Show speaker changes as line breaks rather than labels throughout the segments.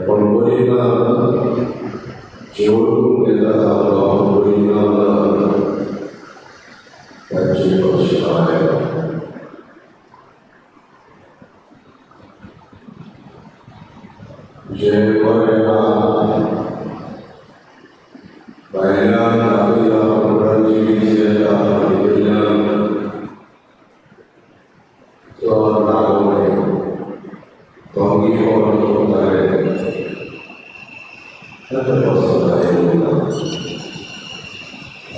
पण बरी ना जेवण येतात बरी ना त्यांची आहे. जे बरें ना भायल्यान दाखयता पंढराची येता वयल्यान चड दाखोवणें तोंगीपण करताले ताचें पसंत आयलें ना.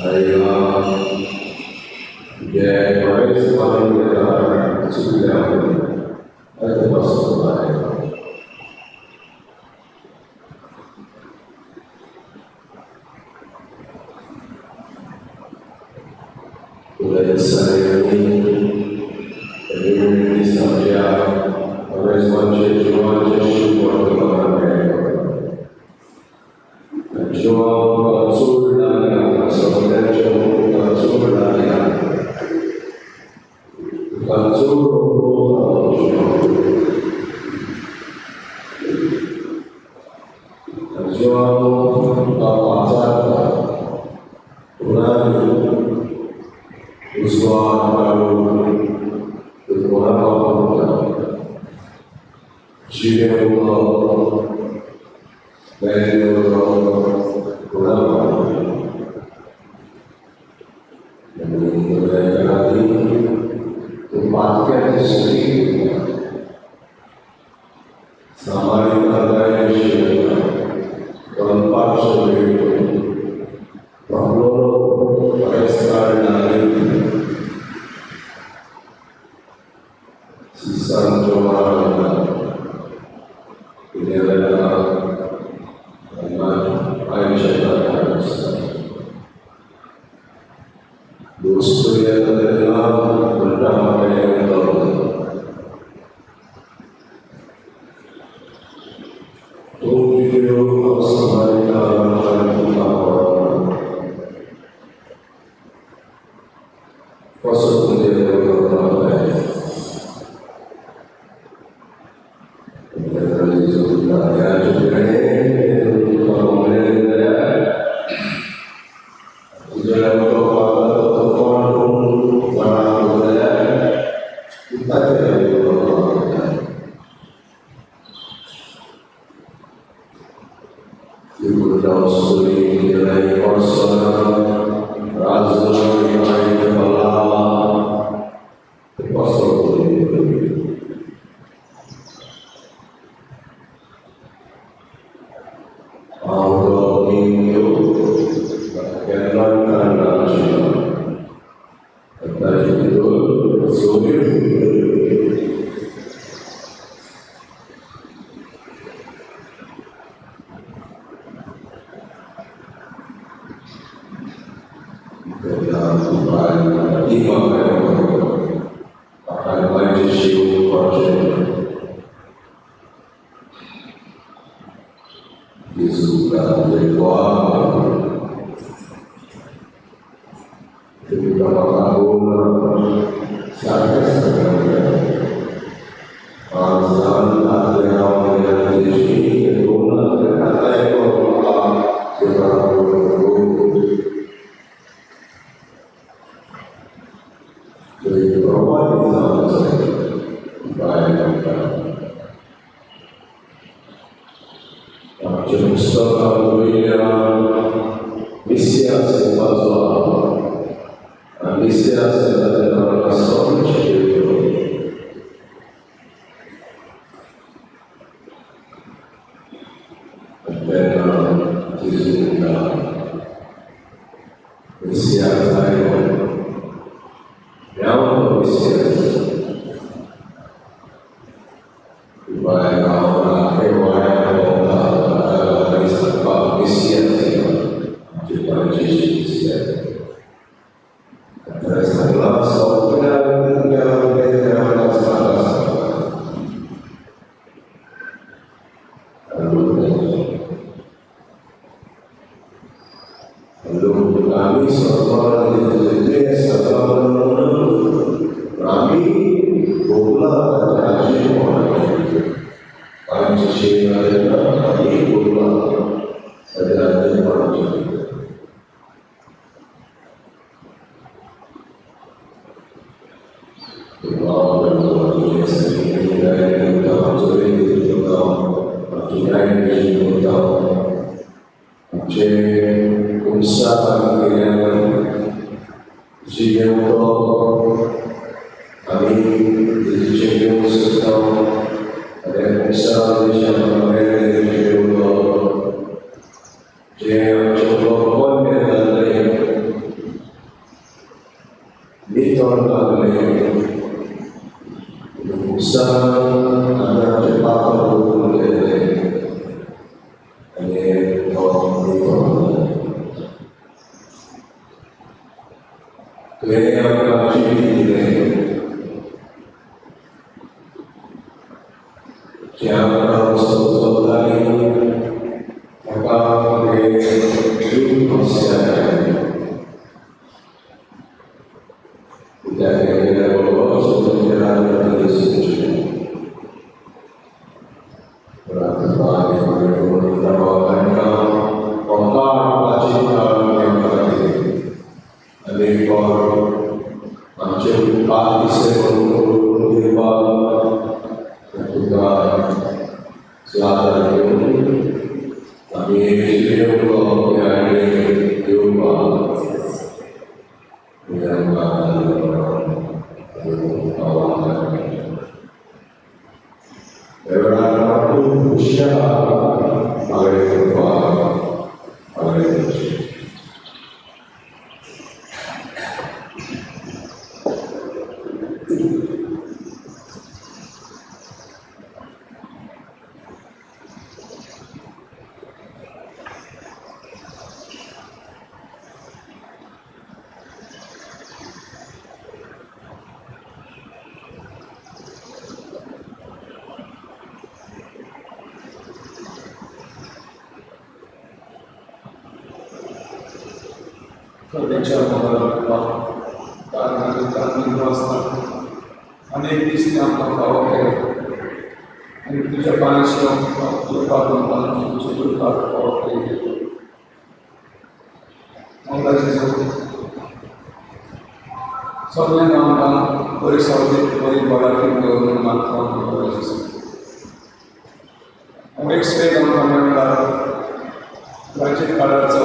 आयला जे बरेंच मानून घेता चुकल्या ताचें पसंत आयलां. आमचे उत्साह जी घेवतो आमी जेजूचें घेवंक सोदता आनी उत्साह घेवतो जें आमचें उलोवप जाल्लें नितळ जाल्लें उत्साह आमी आमचें पात्र करून केल्लें आनी तो नितळ जालें. तुवें आमकां जिवीत दिलें जें आमकां चलतालीं ताका तुवें दूख आसतालें कित्याक हें आमचे पाप दिसे करून दिवपाक तुका सुवात घेवन आमी दिवपाक मागणें करपाक मागणें करचें.
करुणेच्या मोगान कारणान आसता अनेक दीस ते आमकां फावो केले आनी तुज्या पांयाशी कृपा करपाक तुजी कृपा फावो केली. मोगाचे सगळ्यांक आमकां बरी सावली बरी भलायकी दवरून मागता मोगाचे. एक स्वेग आमकां मेळटा राज्य काळाचो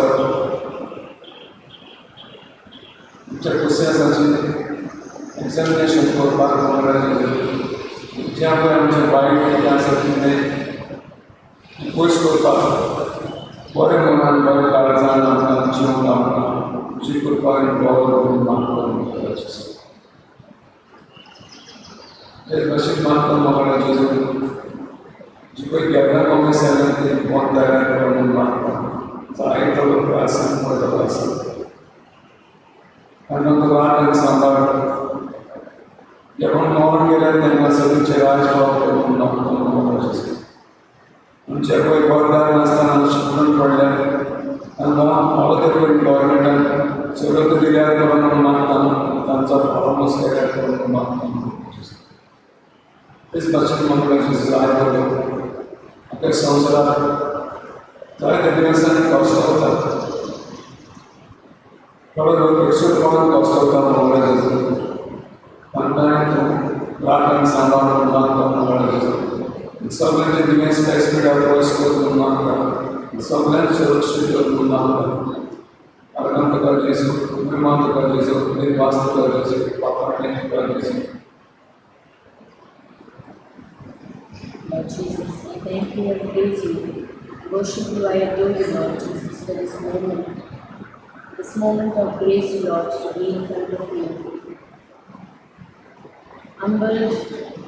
आमच्या कुस्यासाची एक्झामिनेशन करपाक मोगाचे जें पळय आमचें वायट कितें आसा तितलें पयस करपाक बरें मनान बरें काळजान आमकां जिवंक आमकां तुजी कृपा आनी बरो करून मागता मोगाचे. तेच भाशेन मागता मोगाचे जी पळय गेल्ल्या कॉमेस जाल्यार ते बंद जाल्यार म्हणून मागता जायतो लोक आसा पडलो आसा तांकां रात आनी सांबाळ जेवण मरण गेल्यार तांकां सगळींचे राज फावो म्हणून मागता मोगाचे. आमचे पळय घरदार नासतना शिकून पडल्यार तांकां फावो ते पळय गव्हर्मेंटान सवलती दिल्यार करून म्हणून मागता तांचो फावो केल्यार करून म्हणून मागता. तेच भाशेन मंगळाचे जायते लोक आपल्या संवसारात जायत्या दिवसांनी कश्ट वतात थोडो लोक एकसुरपणान कश्ट वता मंगळाचे तांकां तूं रात आनी सांबाळ म्हणून मागता मंगळाचे. सगळ्यांचे दुयेंस पीडा पयस कर म्हणून मागता सगळ्यांक सुरक्षीत कर म्हणून मागता. आरगां तुका जेजू महिमा तुका जेजू निर्वास तुका जेजू पापांतलें तुका जेजू.
Lord Jesus, I thank you and praise you. Worship you, I adore you, Lord Jesus, for this moment. This moment of grace, Lord, to be in front of you. Humbled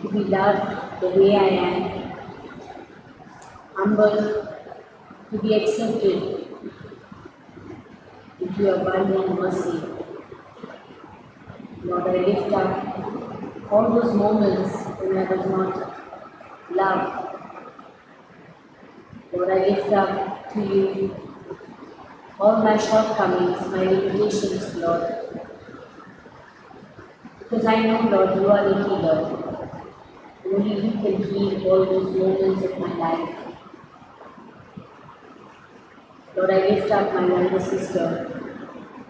to be loved the way I am. Humbled to be accepted into your abundant mercy. Lord, I lift up all those moments when I was not loved. Lord, I lift up to you all my shortcomings, my limitations, Lord. Because I know, Lord, you are the healer. Only you can heal all those moments of my life. Lord, I lift up my younger sister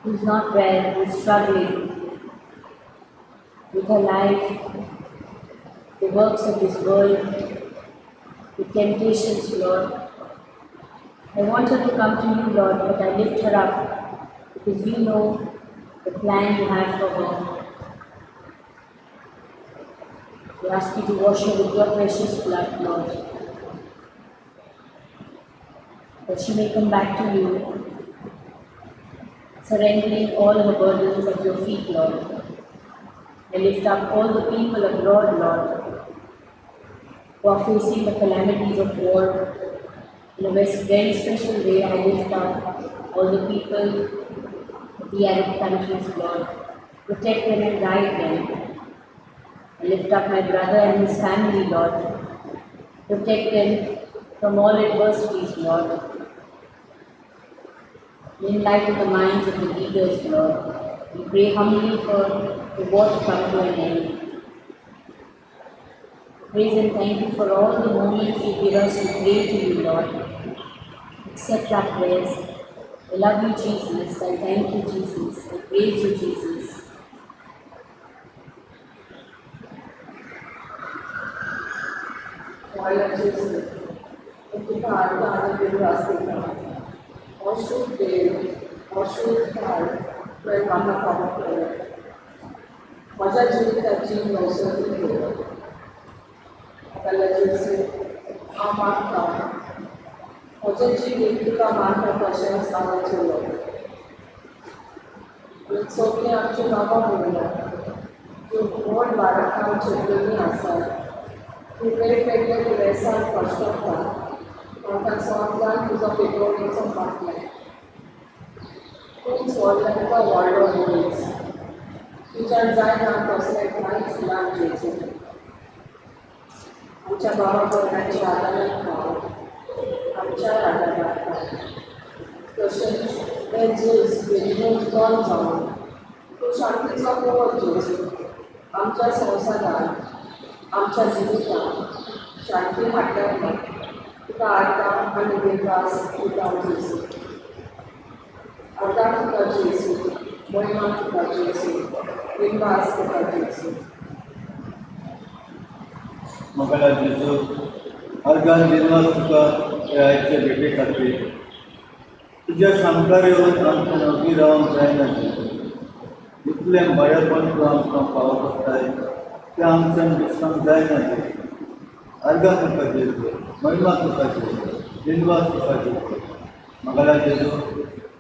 who's not well, who's struggling with her life, the works of this world, the temptations, Lord. I want her to come to you, Lord, but I lift her up because you know the plan you have for her. We ask you to wash her with your precious blood, Lord, that she may come back to you, surrendering all her burdens at your feet, Lord. I lift up all the people abroad, Lord, who are facing the calamities of war. In a very special way, I lift up all the people of the Arab countries, Lord. Protect them and guide them. I lift up my brother and his family, Lord. Protect them from all adversities, Lord. Enlighten the minds of the leaders, Lord. We pray humbly for the war to come to an end. Praise and thank you for all the moments you give us to pray to you, Lord. Accept our prayers. I love you, Jesus. I thank you, Jesus. I praise you, Jesus.
मोगाळ जेजू, तुका आर्गां आनी दिनवास दिता. हो शुभ देव, हो शुभ काळ तुवें म्हाका फावो केलो. म्हज्या जिविताची नवसती कर. मोगाळ जेजू, हांव मागता, म्हजें जिवीत तुका मानता तशेंच हांवें चलोवं. आनी सगळीं आमची बाबा भयणां ज्यो व्हड बाराकां चेडलेलीं आसात, तूं वेगवेगळे दुयेंसान कश्टता, तांकां सगळ्यांक तुजो पेटवणेचो फाटल्यान तूंच व्हडल्यांचो व्हडलो मनीस, तुज्यान जायना तसलें कांयच ना जेजू. आमच्या बाबा भयणांच्या आदारान पाव, आमच्या आदारान पाव. तशेंच हें झूज बेगीनूच बंद जावन तूं शांतीचो दवर जेजू. आमच्या संवसारांत, आमच्या जिवितांत शांती हाडटा म्हण तुका आर्गां आनी दिनवास दिता जेजू. आर्गां तुका जेजू, महिमा तुका जेजू, दिनवास तुका जेजू.
मोगाळ जेजू, आर्गां दिनवास तुका हे आयचे भेटे खातीर. तुज्या सामकार येवन आमकां ओगी रावंक जायना जेजू. इतलें बरेपण तूं आमकां फावो करताय तें आमच्यान विसरूंक जायना जेजू. आर्गां तुका जेजू, महिमा तुका जेजू, दिनवास तुका जेजू. मोगाळ जेजू,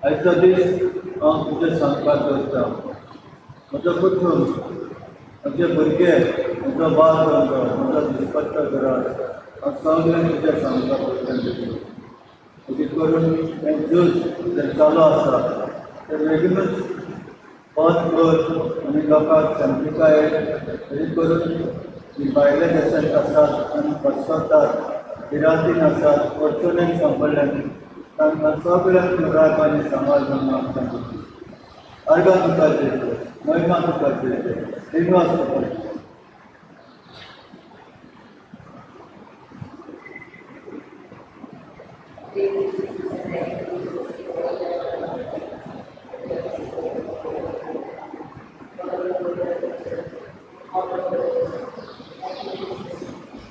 आयचो दीस हांव तुज्या सामकार दवरता. म्हजो कुटूंब, म्हजे भुरगे, म्हजो बाल धंदो, म्हजो दिसपट्टो घरात, हांव सगळें तुज्या सामकार दवरता जेजू. अशें करून हें झूज जें चालू आसा तें बेगीनूच बंद कर आनी लोकांक शांतिकाय अशें करून जी भायल्या देशांत आसात आनी बसतात, भिरांतीन आसात, अडचणेक सांपडल्यात, तांकां सगळ्यांक तूं राख आनी सांबाळ म्हूण मागता जेजू. आर्गां तुका जेजू, महिमा तुका जेजू, दिनवास तुका जेजू.
Praise you, Jesus, and thank you, Jesus, for all that you have done. Thank you, Jesus.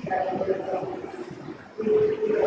Thank you for this.
Amen.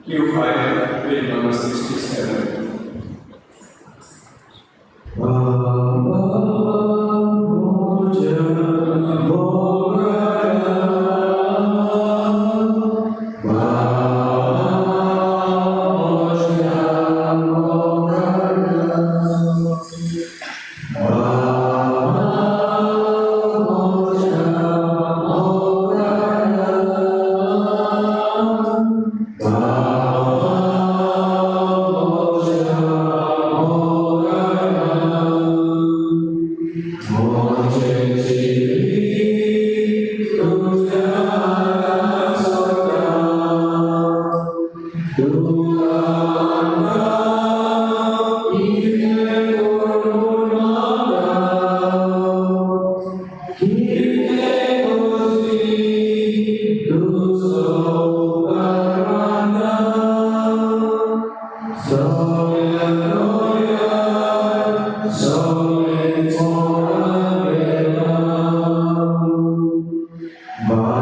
Q5, page number 67.
Ba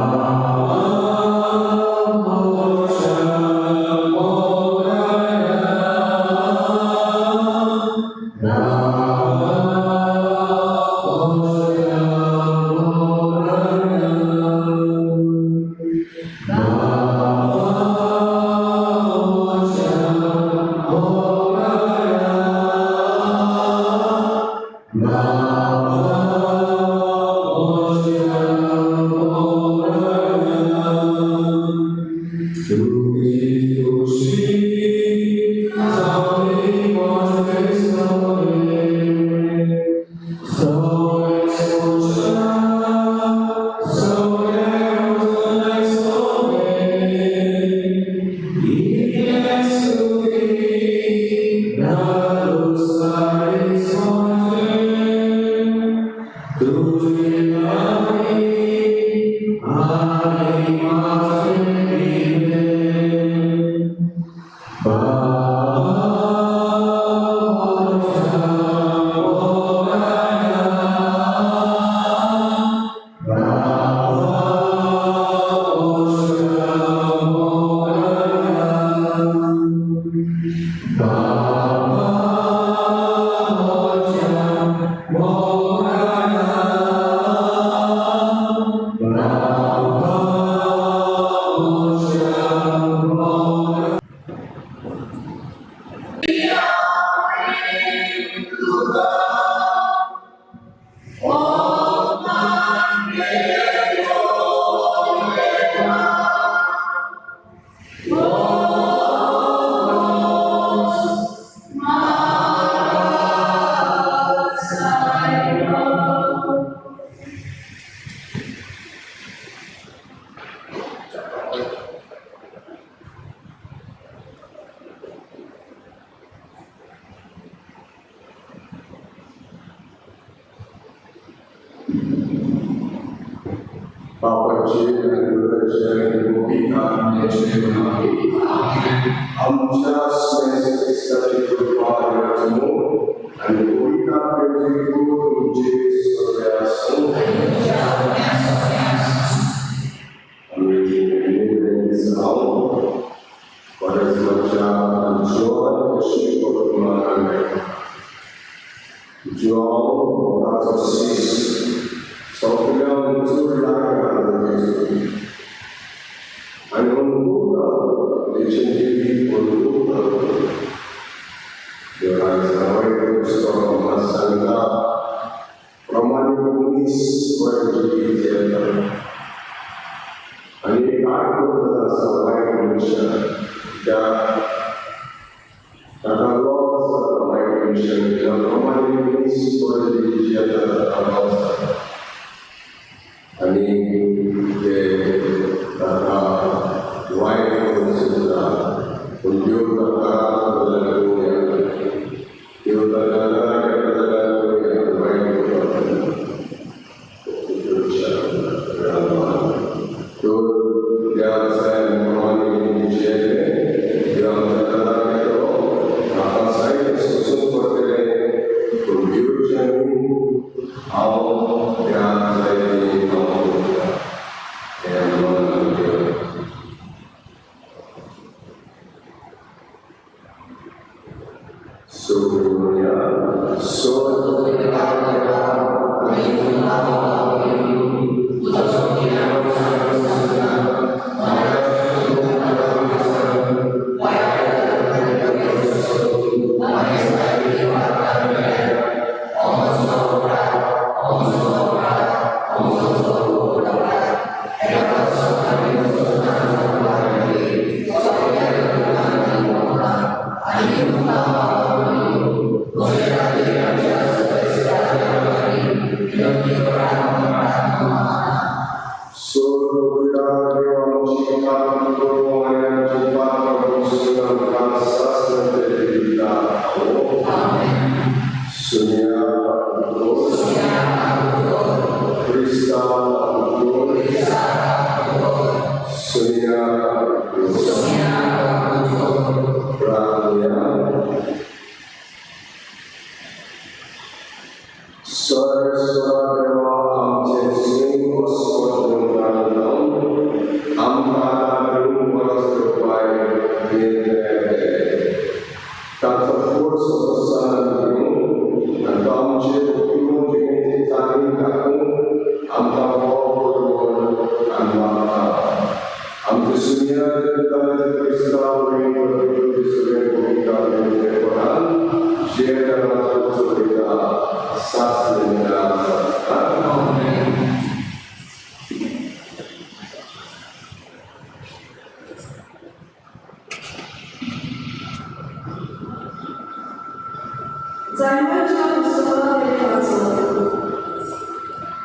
जाणवायच्या पुस्तकांतलें वाचप.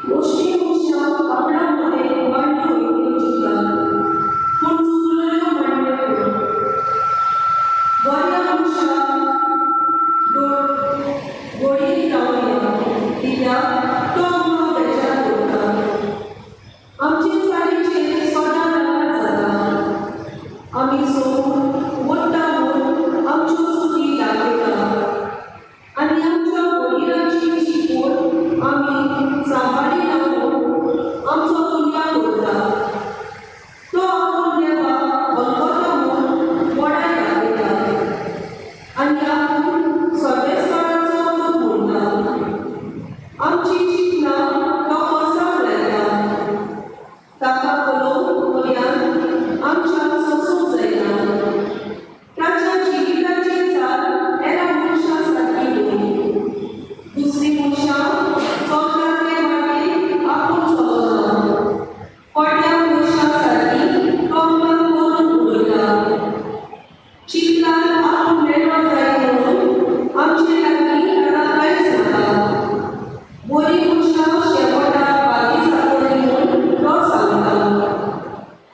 गोश्टी मनशां आपणा मदें मांडण्यो येवजितात, पूण चुकलेल्यो मांडण्यो न्हय. बऱ्या मनशाक गोडयेन रावया, कित्याक तो आमकां बेजार करता. आमचे चालीचेर सदां नाराज जाता. आमी सोडून वता म्हूण आमच्यो चुकी दाखयता आनी आमच्या वडिलांची शिकवण आमी सांबाळिना म्हूण आमचो गुन्यांव करता. तो आपूण देवाक वळखता म्हूण बडाय दाखयता आनी आपूण सर्वेस्पराचो पूत म्हणटा. आमची चिंतनां तो कोर्साक लायता. ताका पळोवन पर्यान आमच्यान सोंसूंक जायना. ताच्या जिविताची चाल एका मनशा सारकी न्हय. दुसरी मनशां चलता ते वाटेर आपूण चलना. पडल्या मनशा सारकी तो आमकां करून उडयता. चिंतनान आपूण मेळ्ळो जाय म्हणून आमचे लागीं ताका कांयच नाका. बरीं मनशां शेवटाक भागी जातलीं म्हूण तो सांगता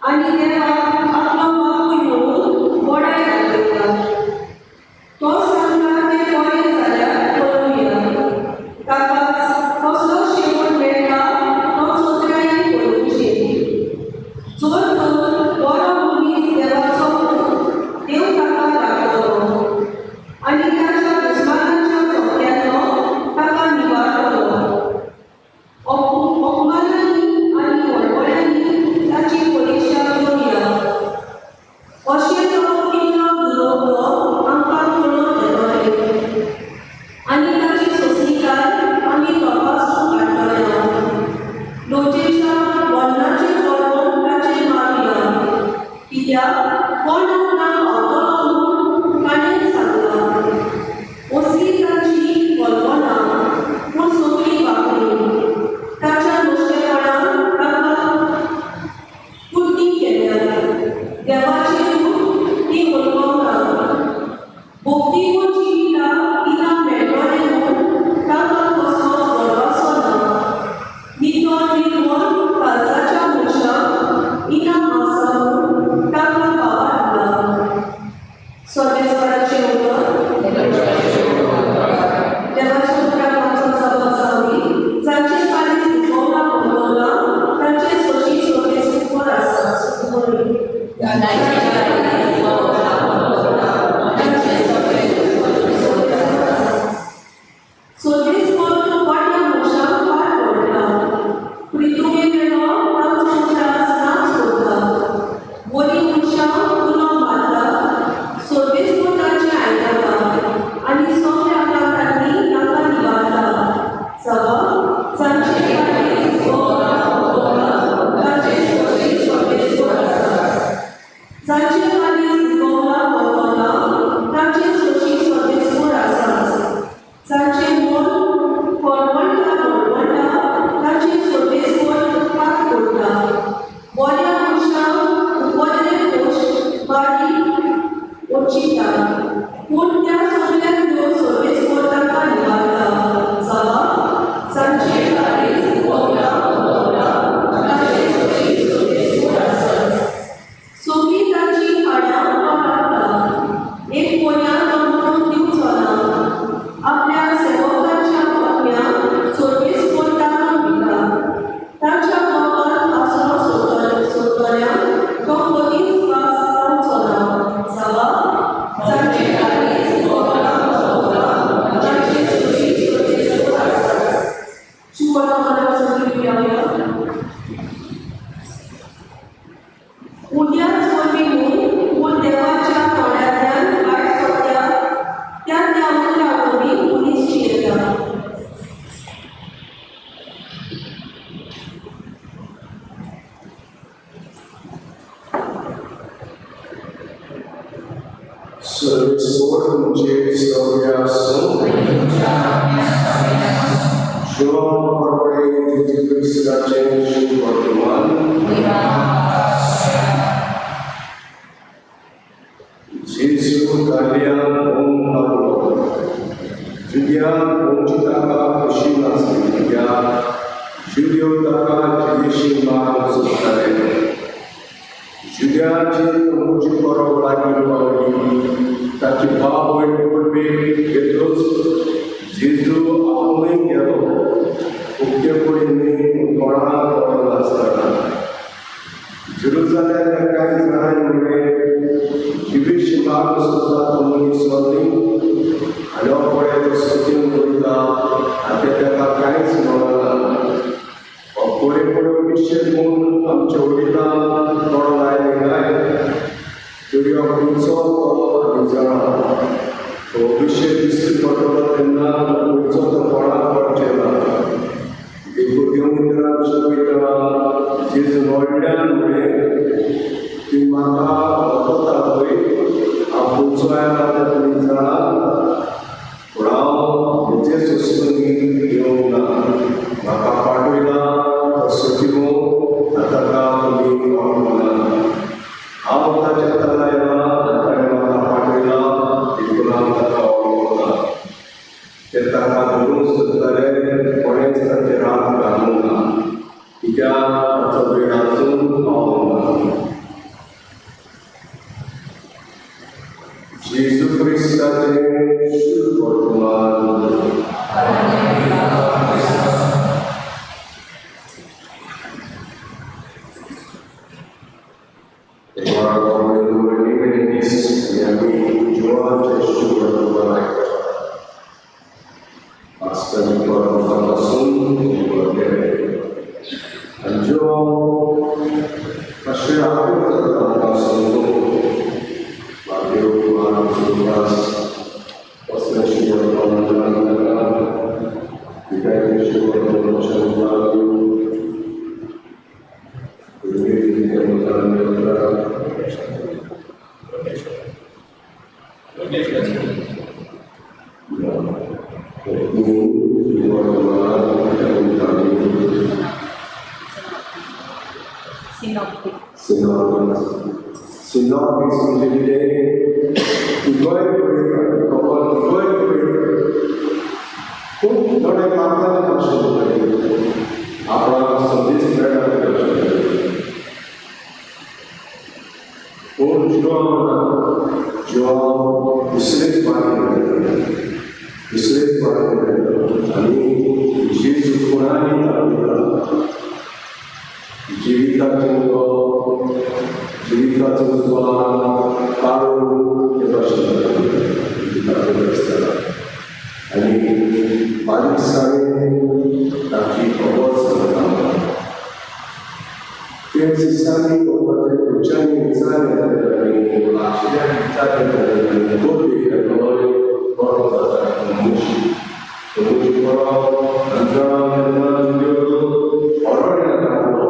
आनी देवाक आपलो बापूय म्हणून बडाय दाखयता. तो सांगता तें बरें जाल्यार पळोवया. ताकाच कसलो शेवट मेळटा तो चतुरायेन पळोवचें. जर तर बरो मनीस देवाचो पूत, देव ताका राखतलो आनी ताच्या दुस्मानाच्या चोक्यांतलो ताका निवारतलो. अपमानांनी आनी वळवळ्यांनी ताची परिक्षा घेवया. अशें तो कितलो दुरोवलो आमकां कळून येतलें आनी ताची सोंसणीकाय आमी तपासून काडटले. लजेच्या वन्नाचें जोडपण ताचेर मारुया, कित्याक कोण आपणाक पावतलो म्हूण ताणेंच सांगलां. असली ताची कल्पना, पूण सगळी वांकडी. ताच्या नश्टेपणान ताका कुर्ती केल्या. देवाचें रूप ती वळखना. भक्तीगूण जिविताक इनाम मेळटलें म्हूण ताका कसलोच भरवंसो ना. नितळ निर्मळ काळजाच्या मनशाक इनाम आसा म्हूण ताका भावार्थ ना. सर्वेस्पराचें उतर. देवाच्या उतराक वाचून जावप जावंदी. जांचे काळीज दुखवलां पळोवलां तांचे सोशी सर्वेस्पर आसा. सुखबरी. सर्वेस्पर वाट्या मनशाक पाड पडटा. प्रितुमेवेलो तांचो उगडास नाच करता. बरीं मनशां उलो मारता, सर्वेस्पर तांचें आयकता आनी सगळ्या आकांतांनी तांकां निवारता. सभा. जांचे काळीज दुखवलां पळोवलां तांचे सोशी सर्वेस्पर आसा. जांचे काळीज दुखवलां पळोवलां तांचे सोशी सर्वेस्पर आसा. जांचे मन फळवळटा वळवळटा तांचे सर्वेस्पर पाड करता. बऱ्या मनशांक उपरले खोश बारीक वचिता, पूण त्या सगळ्यांक त्यो सर्वेस्पर तांकां निवारता. सभा. जांचे काळीज दुखवलां पळोवलां तांचे सोशी सर्वेस्पर आसा. सगळीं ताचीं हाडां तो काडटा. एक कोन्या तो म्हणून दिवचो ना. आपल्या सेवकांच्या आत्म्याक सर्वेस्पर तांकां दिता. ताच्या मोगान आसरो सोदतल्यांक तो कदीच वास जावचो ना. सभा. जांचे काळीज दुखवलां पळोवलां तांचे सोशी सर्वेस्पर आसा. शुभकामना सगळीं मेळोवया. उद्याच वरवीं न्हय, पूण देवाच्या तोंडांतल्यान भायर सरता त्या त्या उतरा वरवीं मनीस जियेता.
सर्वेस्पर तुमचेर सगळे आसूं. शुभ परबळे जेजू क्रिस्ताचें शुभ वर्तमान. जेजू गालिया भोंवंक लागलो. जुदयान भोंवची ताका खुशी नासली कित्याक जुदयो ताका जिवेशी मारूंक सोदताले. जुदयाची तंबूची परब लागीं पावली. ताची बापूय परबेक येतूच जेजू आपुणूय गेलो, उक्ते कुडीन न्हय पूण कोणाक खबर नासतना. जेरुजालेमाच्या कांय जाणांनी म्हणलें, जिवेशी मारूंक सोदता तो मनीस हो न्हय? आनी हो पळय, तो सत्य उलयता आनी ते ताका कांयच म्हणना. हो पळय अभिशेक म्हूण आमच्या वडिलांक तोंड लायलें काय, तरी हो खंयचो तो आमी जाणा. तो अभिशेक दिश्टी पडटलो तेन्ना खंयचो तो कोणाक कळचें ना. देखून देवमित्रांक शिकयतना जेजून व्हडल्यान म्हणलें, तुमी म्हाका वळखता पळय, हांव खंयचो आयला तें तुमी जाणा, पूण हांव म्हजेच वस्तूंनी येवंक ना. म्हाका पाठयला तो सजीव आनी ताका तुमी वळखना. हांव ताच्या ताला आयला आनी ताणें म्हाका पाठयला, देखून हांव ताका वळखना. ते ताका धरूंक सोदताले, कोणेंच ताचेर हात घालूंक ना, कित्याक ताचो वेळ अजून पावूंक ना. जेजू क्रिस्ताचें शुभ वर्तमान. देवाक शुभ वर्तमान आयकता. पास्काची परब पासून आनी ज्यो कशें आपूण जाता आमकां समजूंक मागीर मार्क कसलें शुभ वर्तमान जाता, कित्याचें शुभ वर्तमान
Synoptic.
Synoptics म्हणजे कितें? तिगोय पळयता, कपल तिगोय पळयता, खूब थोडे कागदाचे भाशेन पळयता, आपणाक संदेश मेळटा ते भाशेन. पूण जिवां जिवां दुसरेच वाटेन मेळटा, दुसरेच वाटेन मेळटा आनी जेजू कोणानी दाखयता जिविताचो जिविताचो उजवाड काडून ते भाशेन दाखयता आसतना आनी बारीकसाणेन ताची खबर सांगता. ते दिसांनी पळोवपाचें, खंयच्यानी विचारलें आनी लागशिल्ल्यान विचारलें आनी तो बरो जाता. तंबूची तंबूची बरो तेन्ना अरण्यात रावलो,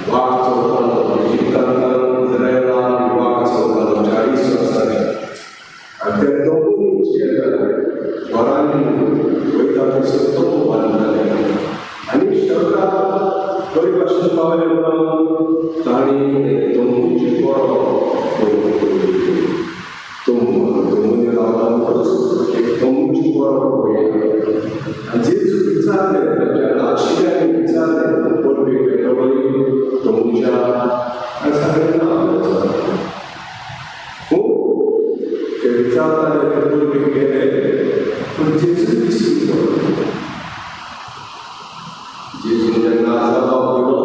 वाग चलतालो. इजिप्तांतल्यान इस्रायलान वाग चलतालो 40 वर्सांनी आनी ते तंबूनी येताले, घरांनी वयता थंयसर तंबू बांदताले आनी शेवटाक बरी भाशेन पावले म्हणून तांणी तंबूची बरो तंबू तंबूनी रावता एक तंबूची बरो पळयता. आनी जेजू विचारलें, ताच्या लागशिल्ल्यांनी विचारलें, परबेक येतलो तंबूच्या? आनी सांगलें ना. खूब ते विचारताले, ते परबेक गेले, पूण जेजू दिसून पडलो. जेजू जेन्ना जाप दिलो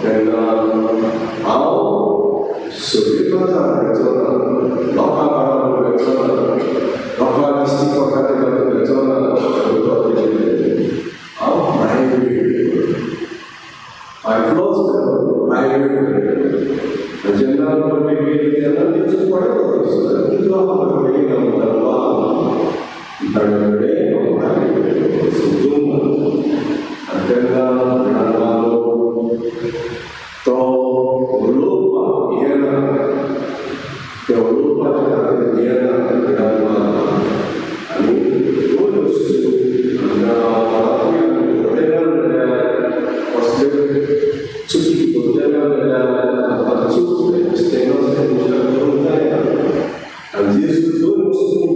तेन्ना, हांव सगळी गजाल वेचो ना, लोकां बराबर वेचो ना, लोकांक दिश्टी पडटा ते खातीर वेचो ना. हांव प्रायवेट, आयकलोच प्रायवेट. जेन्ना परबेक गेली तेन्ना जेजू पळयलो थंयसर, जेजू आहा पळयना म्हणटा. ताणें म्हणलें, हांव प्रायवेट समजूंक ना. आनी तेन्ना मानलो तो उलोवपाक येना, त्या उलोवपाच्या खातीर येना. आनी दोन वस्तू कसल्यो चुकी करतले जाल्यार आमकां चूक दिसता, विचार करूंक जायना. आनी जेजू दोन वस्तू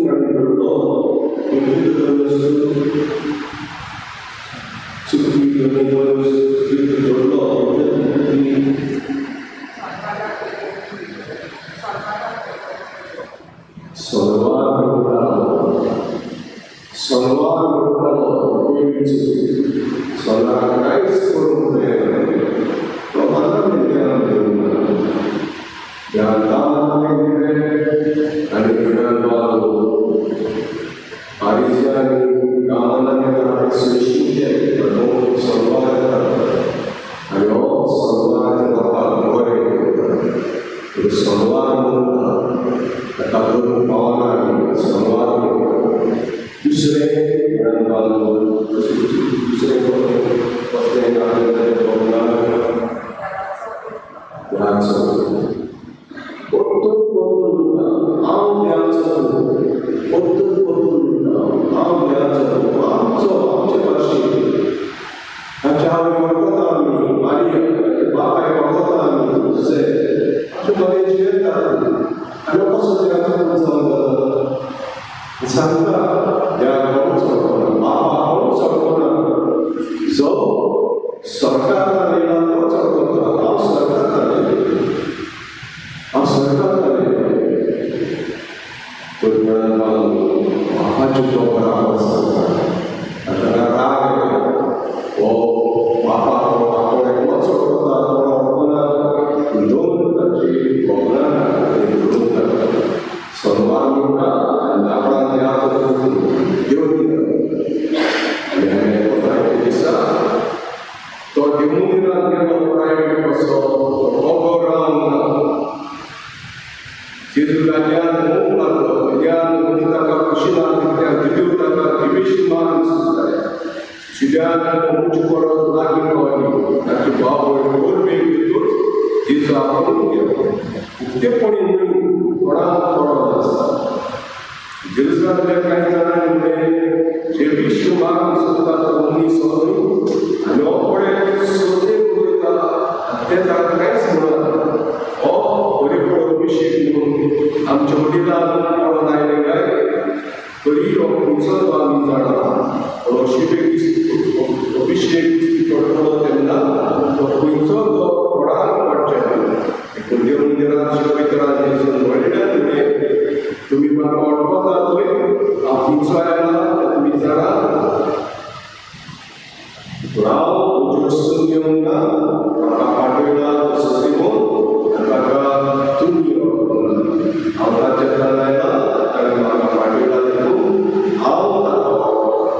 सोनवार म्हणटालो, सोनवार म्हणटालो उपयोगीचो सोनार कांयच करूंक मेळना. तो आनंद ज्ञान दिवंक ना. ज्ञान दान दिलें आनी ज्ञान बालो पारिज्यांनी गांवांनी ताका सोयशीं केलें. सोनवार येता आनी हो सोनवाराच्या बापाक बरें करता. सोनवार म्हणटा ताका धरून पावना आमी सोनवार म्हणटा. दुसरें ज्ञान बालो दुसरें कसलें ध्यान परतून परतून म्हणटा हांव ध्यान जातो. परतून परतून म्हणटा हांव ध्यान जातो. आमचो आमचे भाशेन ताच्या आवय वळखता आमी मारिया, ताच्या बापायक वळखता आमी दुसरे आमचे मदीं जियेता आनी कसो ध्यान जावंक जाता सांगता ध्यान कोणूच वळखना, बापा कोणूच वळखना. जो सरकार येयला तोच वळखता. हांव सरकार येयला, हांव सरकार येयला. तर बापाचो तो बराबर सांगता. ताका राग येता. हो बापा आपूण एकलोच वळखता, कोण वळखना. दोन ताची भोगणां ते धरून टाकता. सोनवार म्हणटा आनी आपणाक देवाचो देव दिता आनी हांवें कोणाक दिसा तो देवमुनिरान गेलो प्रायवेट कसो खबर रावंक ना. जेजू राज्यान भोंवूंक लागलो. ज्ञान मदीं ताका खुशी ना कित्याक जिदेव ताका जिवेशी मारून सोदताले. जुद्यान मुच परत लागीं पावली. ताची बावय वरवेक दितूच जेजू आपोवन गेलो. उक्तेपणी न्हय, कोणाक पडत आसता. जेरुजलांतल्या कांय जाणांनी म्हणलें, जे विश्व मारून सोदता तो मनीस हो न्हय? आनी हो पळय सोदे उलयता, ते ताका कांयच म्हणना. हो खरेपण अभिशेक म्हणून आमच्या वडिलांक कोण आयले काय तरी हो खंयचो तो आमी जाणा. पूण अभिशेक अभिशेक पडटलो तेन्ना तो खंयचो तो कोणाक पडचें न्हय. देखून देव मंदिरात शिकयतना जेजून म्हणलें तुवें तुमी म्हाका वळखता न्हय, हांव खंयचो आयला तें तुमी जाणा. पूण हांव म्हज्यो वस्तू घेवंक ना, म्हाका पाठयला तसो सिमोन ताका तुमी वळखना. हांव ताच्या आयला, ताणें म्हाका पाठयला देखून हांव ताका वळखता.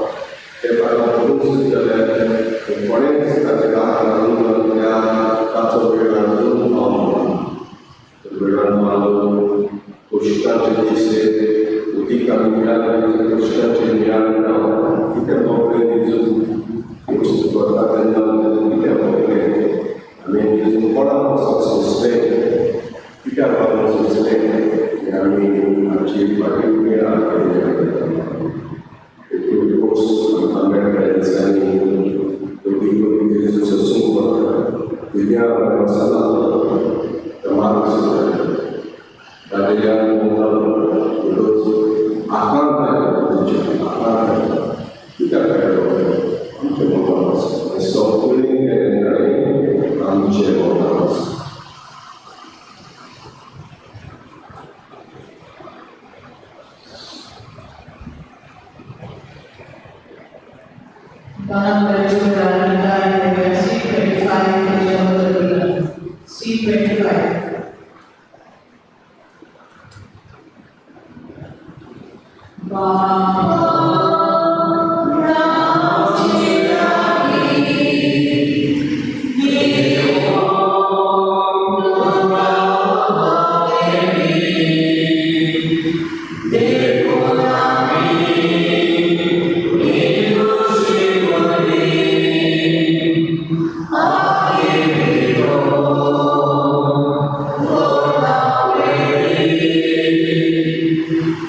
ते ताका पळोवंक सोदताले, कोणेंच ताचे हात घालूंक त्या ताचो वेळ अजून पावना. वेळान मारून कश्टाचे दिसे उदीक आमी मेळाले. कश्टाचे मेळाले कितें भोगलें जेजू वस्तू करता तेन्ना कितें भोगलें आमी जेजू कोणाक सोंसलें, कित्याक लागून सोंसलें हें आमी आमची फाटीं मेळा केली. कोर्स आमकां मेळटा दिसांनी कधी कधी जेजू सोसूंक पडटा. भुरग्यां मसाला मार्ग सुद्दां ताज्या आकांत आयलो, आकांत आयलो. कित्याक आयलो? आमचें मोगान आसा सगळें केलें ताणें आमचें मोगान आसा.
C 25, C 25.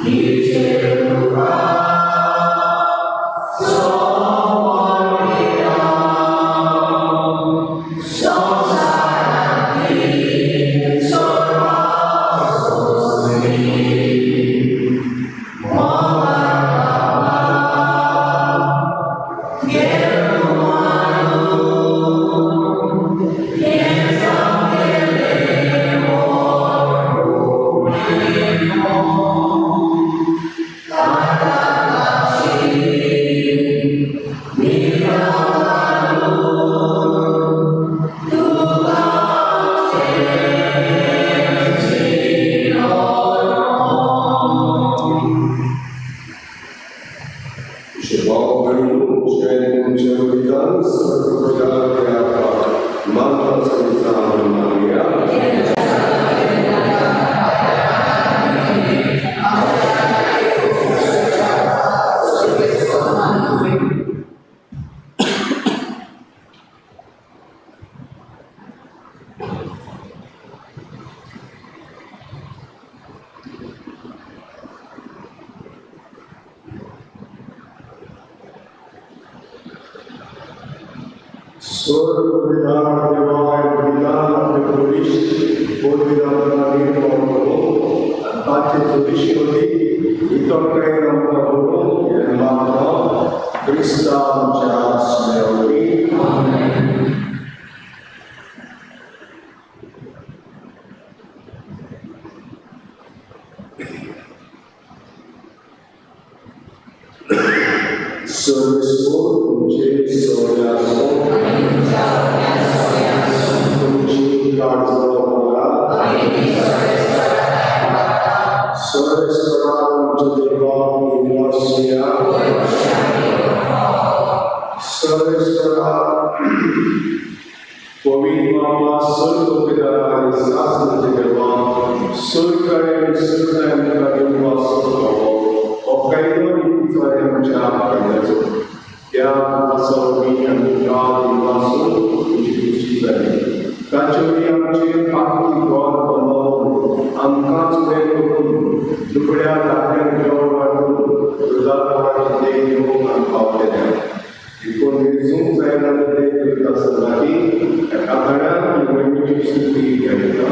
He
स्वर्ग देवाय बलिदान आपले बळिश्ट बलिदान निर्माण करून आनी ताचे जोडीशी होती इतोकडे आमकां बरोवन हें मागता क्रिस्ता आमच्या आसण्या वरवीं. सर्वेस्पर तुमचे सगळे आसूं. तुमची काळजां उबारा. सर्वेस्परा आमच्या देवाक दिनवासया. सर्वेस्परा पवित्र बाबा सर्व पिता आनी सासणाच्या देवा सगळे आनी सगळे आमकां दिनवास करपावो. हो कायदो नी आमच्या फायद्याचो. त्या आसा वरवीं आमकां दिनवासून तुमची खुशी जाली. ताचे वरवीं आमचे पापी गोर कमावून आमकांच वेळ करून दुबळ्या दादल्यांक जेवण वाडून वृद्धापणाची देख घेवंक आमकां पावतले. देखून मेजूंक जायना ते करता आसतना की एका खण्यान वयनीची स्तुती घेता.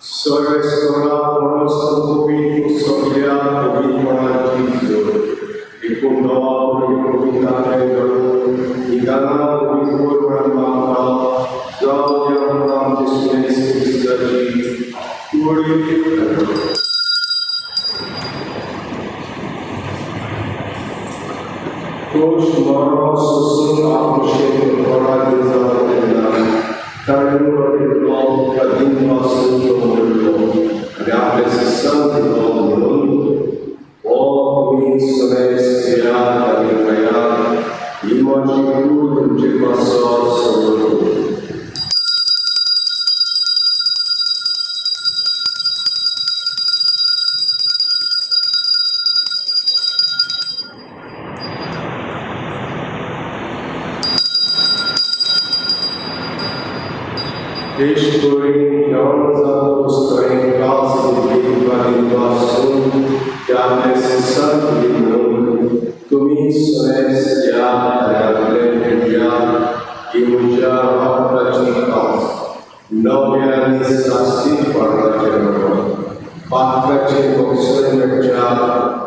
सर्वेस्परा कोणो सगळ्या पवित्रपणाची जोड. एकूण नवा पवित्रताय घडोवन निदाना पवित्र म्हणून मागता जावं द्या आमचे सुनेस क्रिस्ताची कुडी. क्रोश मरण सोसून आपशे कोणाक जाता तेन्ना ताणें वाटिल्लो त्या दिनवासून तो म्हणलो आनी आपले सत्संग दिलो म्हणून हो तुमी सगळे घेयात आनी खायात, ही म्हजी कूड तुमचे पासत समर्पण. देश करीन जेवण जातो थंय कास दिली दिनवासून त्या आपले सत्संग दिली म्हणून तुमी सगळे घेयात आनी आपले पियात, ही म्हज्या रक्ताची कास नव्या आनी शास्तीत पडपाचें रगत. पातकाचे बक्षण मेळच्या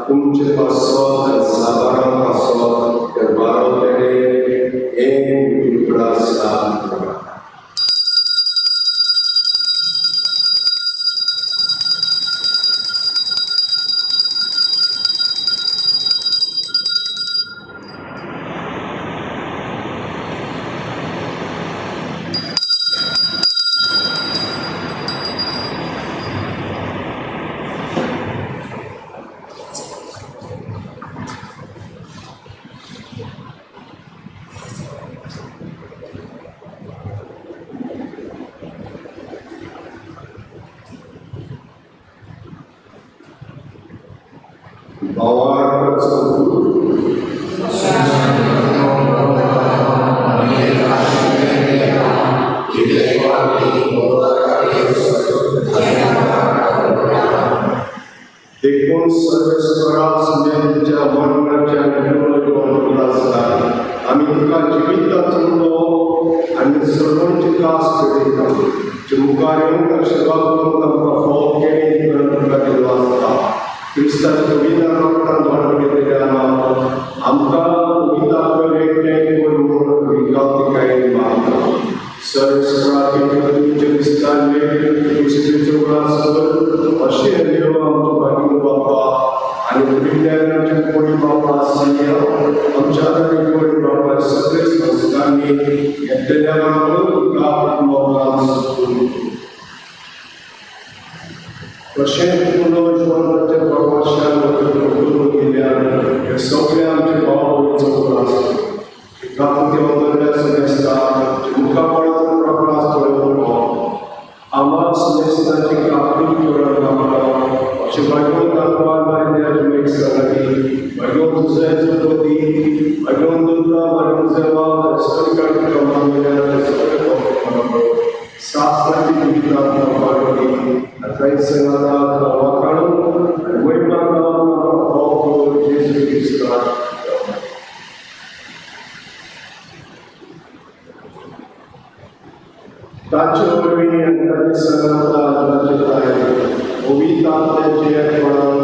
तुमचे पासत आनी साबारां पासत ते बारोतेणे एक उगडास करा. देखून सर्वेस्परा तुमच्या मरणाच्या आसा आमी तुका जिविताचो आनी सर्वांची कास पेटयता. जे मुखार येवन आशिर्वाद करून आमकां फोव केणी तुका दिलो आसता. क्रिस्ताच्या पवित्र रक्तान वाडून घेतलेल्या आमकां पवित्र एकठांय करून म्हणून गावतिकायेन मागता. सर्वेस्परा तुमच्या क्रिस्तान क्रिस्तीचो उगडास कर अशें देव आमचो भागी बापा आनी पवित्र आमचे कोणी बापा आसल्या आमच्या आनी कोणी बापा सगळे संस्थांनी घेतलेल्या बरोबर तुका मोगान कशें पुनर्जीवनाच्या प्रवाशान करून गेल्यार हे सगळे आमचे भाव भयणीचो उगडास काकुती वतल्या समेस्ता मुखामळाचो प्रकाश पळोवन आम्हा समेस्ताची काकूत करून आमकां अशें भाग्यवंत आमकां मारिल्ल्या जुमेक सांगली भाग्यवंत जुझायचो दी भाग्यवंत ताचे वरवीं आनी ताचे संगता ताचे ताय पवित्र एकपणान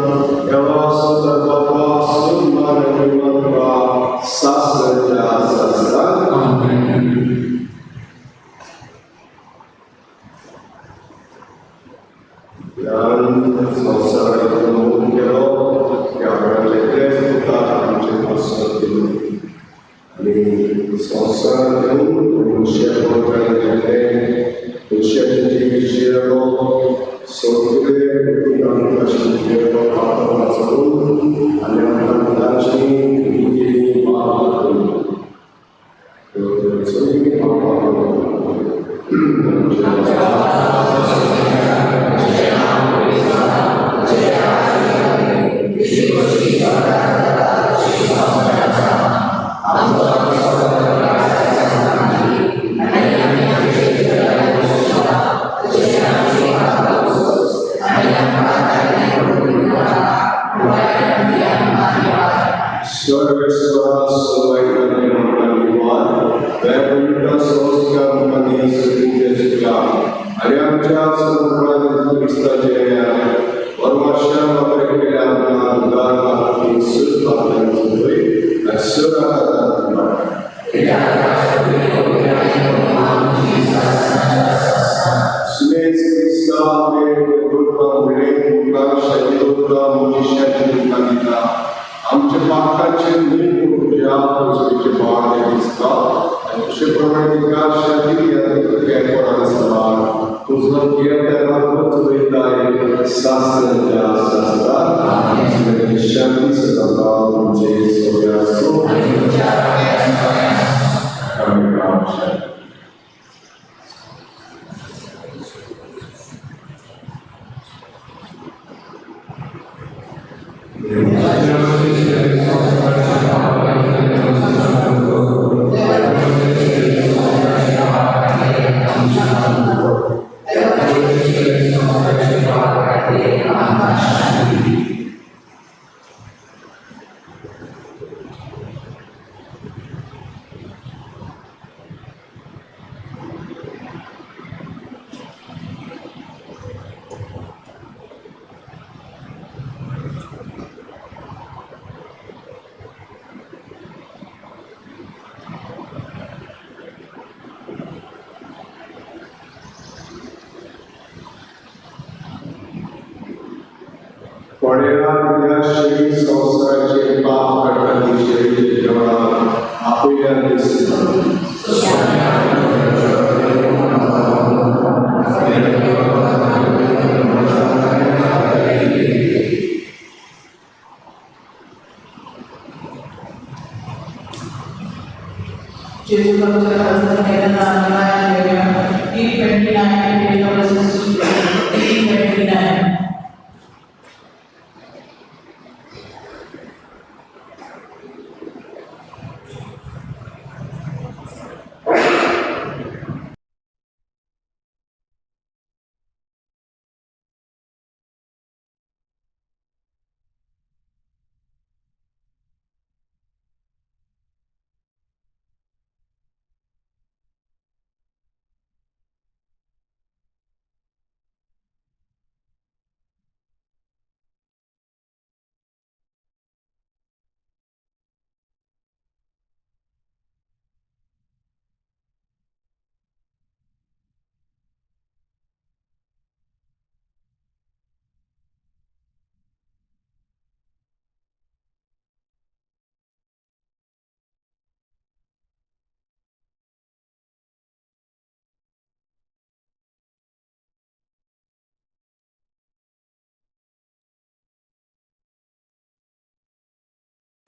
देवा सुंदर बापा सुंदर आनी सासऱ्या सासरा. संवसाराक मोग केलो की आपणाले तेच पुताक आमचे पासत दिलो आनी संवसारांत येवन मनशाक ताणें घेतलें, मनशाचें जिवीत जियेलो, सगळे आमकां जियेलो पात्रां चलून आनी आमकां ताची केली माफ करून सगळीं माफ करून. आमच्या पाकाचे तुझ्या पृथ्वीचे बाळ दिसता आनी तशे प्रमाणे तिका शांती सवाल तुजो वयताय सासऱ्या सासरा शांती सदां तुमचे सगळ्या आसूं. संवसाराचे पाप काडटा ती शेळी जेवणाक आपल्या दिसता.
Gesù D29, page number 62, D29.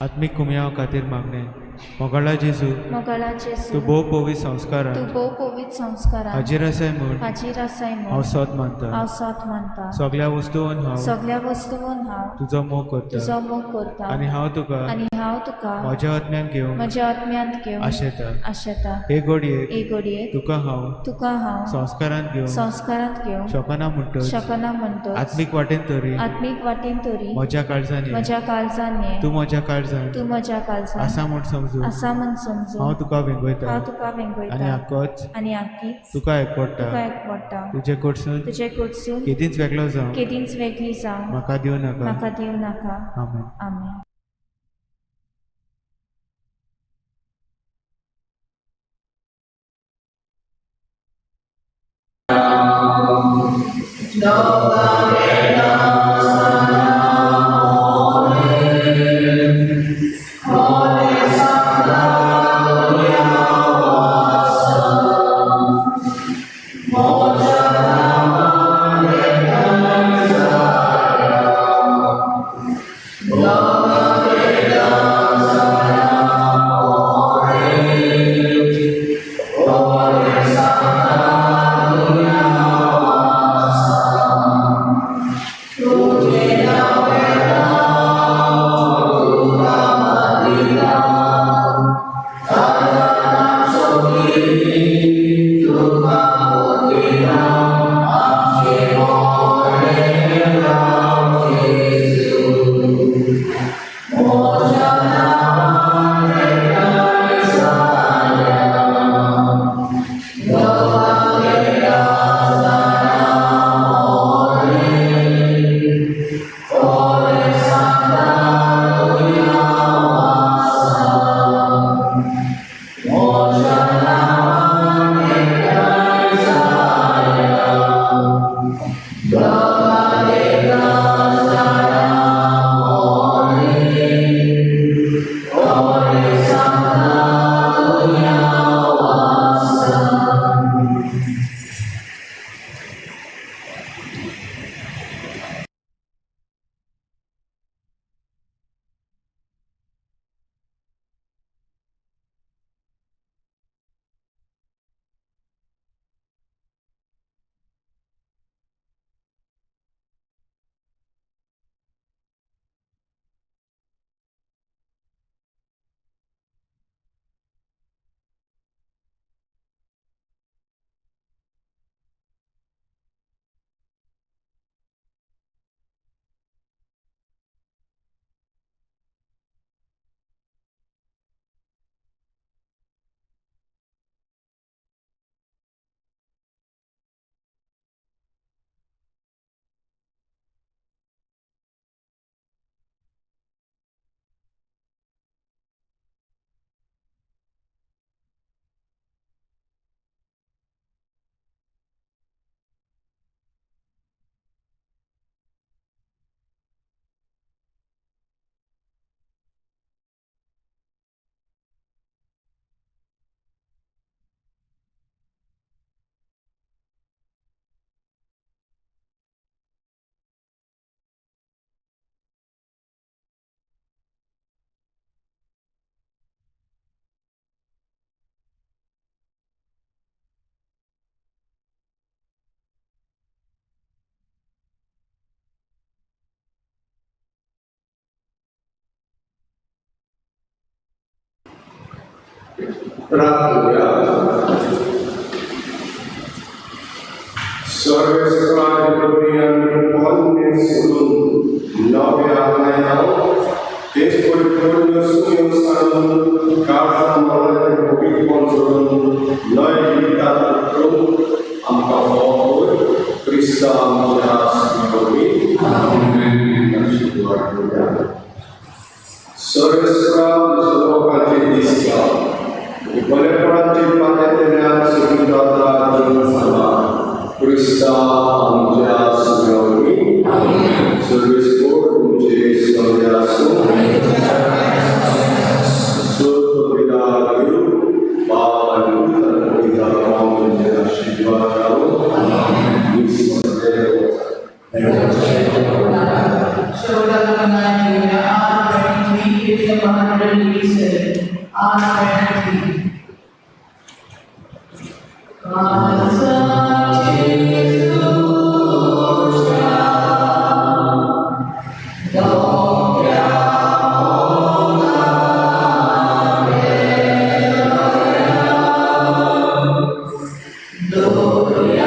आत्मिक कुमयाव खातीर मागणें. मोगाळा जेजू,
मोगाळा जेजू,
तूं भोव पवित्र संस्कारान,
तूं भोव पवित्र संस्कारान
हाजीर आसाय म्हूण,
हाजीर आसाय म्हूण
हांव सोद मानता,
हांव सोद मानता.
सगळ्या वस्तून हांव,
सगळ्या वस्तून हांव
तुजो मोग करता,
तुजो मोग करता
आनी हांव तुका,
आनी हांव तुका
म्हज्या आत्म्यान घेवंक
म्हज्या आत्म्यांत घेवंक
आशेता.
आशेता.
हे घडयेक
हे घडयेक
तुका हांव
तुका हांव
संस्कारांत घेवंक
संस्कारांत घेवंक
शकना म्हणटच
शकना म्हणटच
आत्मीक वाटेन तरी
आत्मीक वाटेन तरी
म्हज्या काळजान ये.
म्हज्या काळजान ये.
तूं म्हज्या काळजान
तूं म्हज्या काळजान
आसा म्हूण समजून
आसा म्हूण समजून
हांव तुका वेंगयता
हांव तुका वेंगयता
आनी आकोच
आनी आकीच
तुका एकवडटा.
तुका एकवडटा.
तुजे कडसून
तुजे कडसून
केदींच वेगळो जावं
केदींच वेगळी जावं
म्हाका दिवं नाका.
म्हाका दिवं नाका.
आमेन.
आमेन.
प्रार्थना. सर्वेस्पराचे पोन्ने सोडून नव्या आत्म्याव तेच परिपूर्ण सुयोग साधून काळजा मनाचे पवित्रपण सोडून नव्या जिवितात उतरून आमकां फावो कर क्रिस्ता आमच्या सुयोगी. सर्वेस्परा लोकांचे दिसता बरेपणाचे पातेल्यान सुविधाता सांगा क्रिस्ता आमच्या सुयोगी. सर्वेस्पर तुमचे सगळे आसूं. सुविधा दिवं बाप आनी पुत आनी पवित्र आत्मो तुमचेर आशिर्वाद जावं.
शेवटाला घेऊया R23, page number 187. R23. दवरया.